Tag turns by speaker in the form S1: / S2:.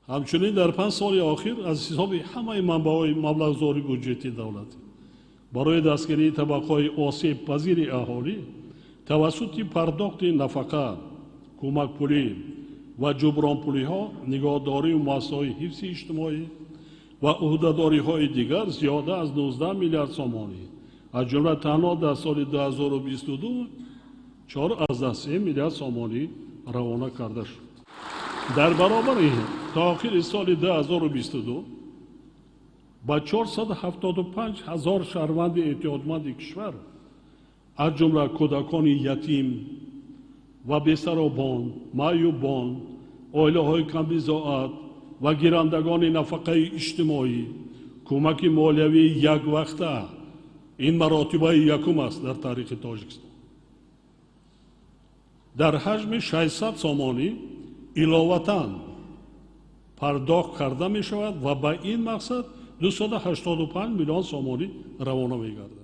S1: Ҳамчунин дар 5 соли охир аз ҳисоби ҳамаи манбаъҳои маблағгузории буҷети давлатӣ барои дастгирии табақаҳои осебпазири аҳолӣ тавассути пардохти нафақа, кӯмакпулӣ ва ҷубронпулиҳо, нигоҳдории муассисаҳои ҳифзи иҷтимоӣ ва ӯҳдадориҳои дигар зиёда аз 19 миллиард сомонӣ, аз ҷумла танҳо дар соли 2022 4,3 миллиард сомонӣ равона карда шуд. Дар баробари ин, то охири соли 2022 ба 475 ҳазор шаҳрванди эҳтиёҷманди кишвар, аз ҷумла кӯдакони ятим ва бесаробон, маъюбон, оилаҳои камбизоат ва гирандагони нафақаи иҷтимоӣ кӯмаки молиявии яквақта, ин маротибаи якум аст дар таърихи Тоҷикистон, дар ҳаҷми 600 сомонӣ иловатан пардохт карда мешавад ва ба ин мақсад 285 миллион сомонӣ равона мегардад.